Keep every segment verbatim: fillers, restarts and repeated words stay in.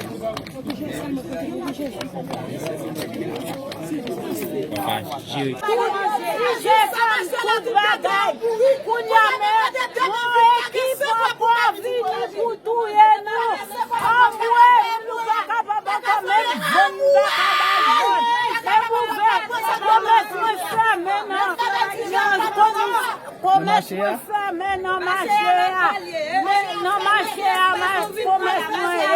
Pou manje, tout bagay. Kounye a menm, yon ekip ankò vini pou touye nou. Anmwe, nou pa kapab ankò, menm vann nou pa ka bay vann. Menm ouvè komès mwen fèmen nan, nan komis. Komès mwen fèmen nan mache a. Men nan mache a, ma-, komès mwen ye.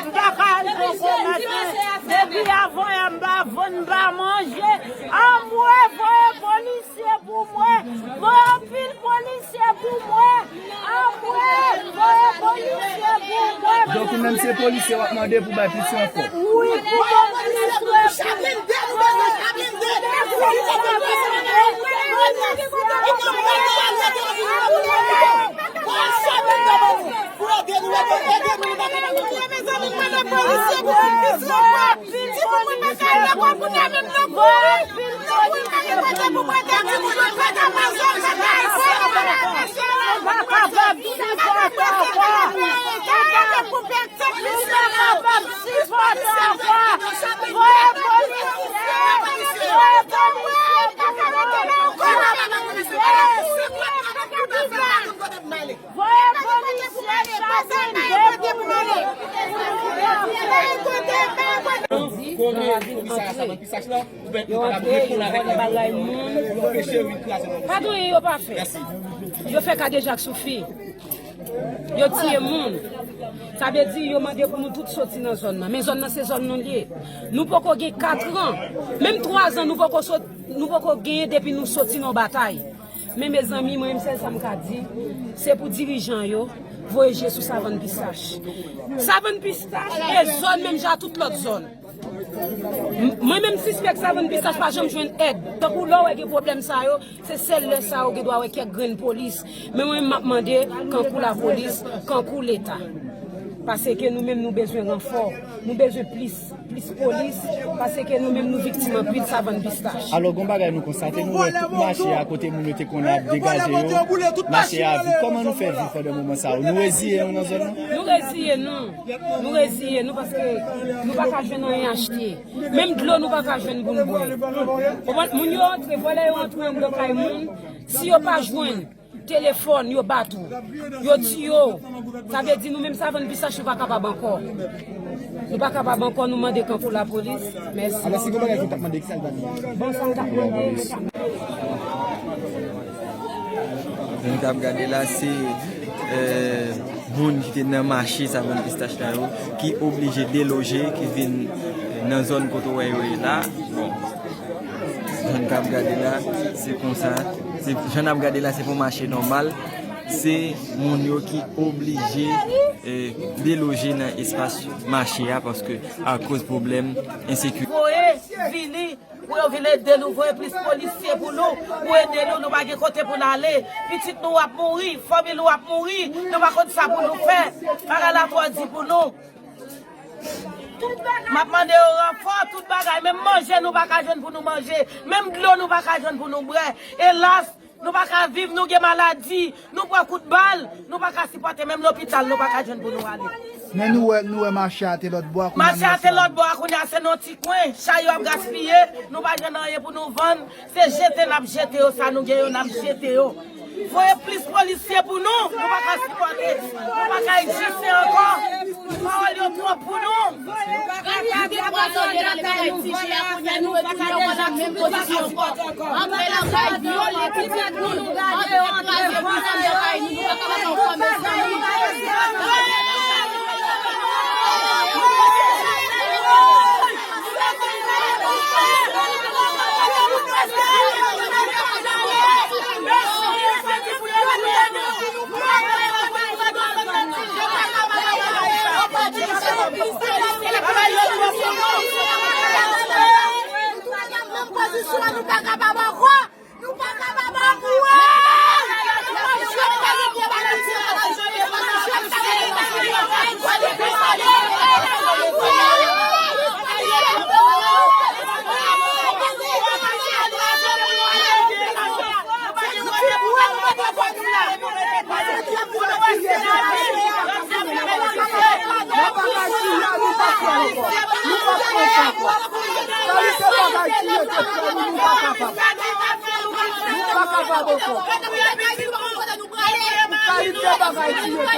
M pa ka al nan komès mwen. Depi avan yè, m pa vann, m pa manje. Anmwe, voye polisye pou mwen. Voye anpil polisye pou mwen. Anmwe, voye polisye pou mwen. Donk, ou menm se polisye w ap mande pou bay plis ranfò? Wi, pou ban plis ranfò. Voye polisye chache de pou mwen. Yo antre, yo vòlè bagay moun. Pa gen anyen yo pa fè. Yo fè kadejak sou fi. Yo tiye moun. Sa vle di yo mande pou nou tout soti nan zòn nan. Men zòn nan se zòn nou l ye. Nou poko gen katran. Menm twazan nou poko sot, nou poko genyen depi nou soti nan batay. Men mezanmi, mwen menm sèl sa m ka di, se pou dirijan yo voye je sou Savann Pistach. Savann Pistach e zòn menm jan ak tout lòt zòn. M-, mwen menm sispèk Savann Pistach pa janm jwenn èd. Tankou lè w wè gen pwoblèm sa yo, se sèl lè sa yo gen dwa wè kèk grenn polis. Men mwen m ap mande kankou lapolis, kankou Leta. Paske nou menm nou bezwen ranfò, nou bezwen plis. Plis polis, paske nou menm nou viktim anpil Savann Pistach. Alò, gon bagay nou konstate, nou wè tout mache a kote moun yo te konn ap degaje yo, mache a vid. Kòman nou fè viv pandan moman sa yo? Nou reziye nou nan zòn nan? Nou reziye nou. Nou reziye nou paske nou pa ka jwenn anyen achte. Menm dlo nou pa ka jwenn pou n bwè. Konprann? Moun yo antre, vòlè yo antre anndan kay moun. Si yo pa jwenn telefòn, yo bat ou, yo tiye w. Sa vle di nou menm Savann Pistach nou pa kapab ankò. Nou pa kapab ankò, nou mande kankou lapolis. Mèsi. Alò, si gon bagay ke w t ap mande, ki sa l t ap di? Bon, sa l t ap mande. Jan n t ap gade la, se, euh, moun ki te nan mache Savann Pistach la yo, ki oblije deloje, ki vin nan zòn kote w wè yo ye la. Bon. Jan n ap gade la, se konsa. Se, jan n ap gade la, se pou mache nòmal. Se moun yo ki oblije, eh, deloje nan espas mache a, paske akoz pwoblèm ensekirite. Voye vini pou yo vin ede nou, voye plis polisye pou nou, pou ede nou, nou pa gen kote pou n ale. Pitit nou ap mouri, fanmi nou ap mouri, nou pa konn sa pou nou fè. Bagay la twò di pou nou. M ap mande yo ranfò, tout bagay. Menm manje nou pa ka jwenn pou nou manje. Menm dlo nou pa ka jwenn pou nou bwè. Elas, nou pa ka viv, nou gen maladi, nou pran kout bal, nou pa ka sipòte, menm lopital nou pa ka jwenn pou nou ale. Men nou wè, nou wè mache a te lòt bò a, kounye a nou wè sa. Mache a te lòt bò a, kounye a se nan ti kwen, chay yo ap gaspiye, nou pa jwenn anyen pou nou vann. Se jete n ap jete yo, sa nou gen yo, n ap jete yo. Voye plis polisye pou nou, nou pa ka sipòte, nou pa ka egziste ankò. Pawòl yo twòp pou nou. Nou p ap pran sa ankò. Kalite bagay ki rete, frè nou, nou pa kapab. Nou pa kapab ankò. Kalite bagay ki rete.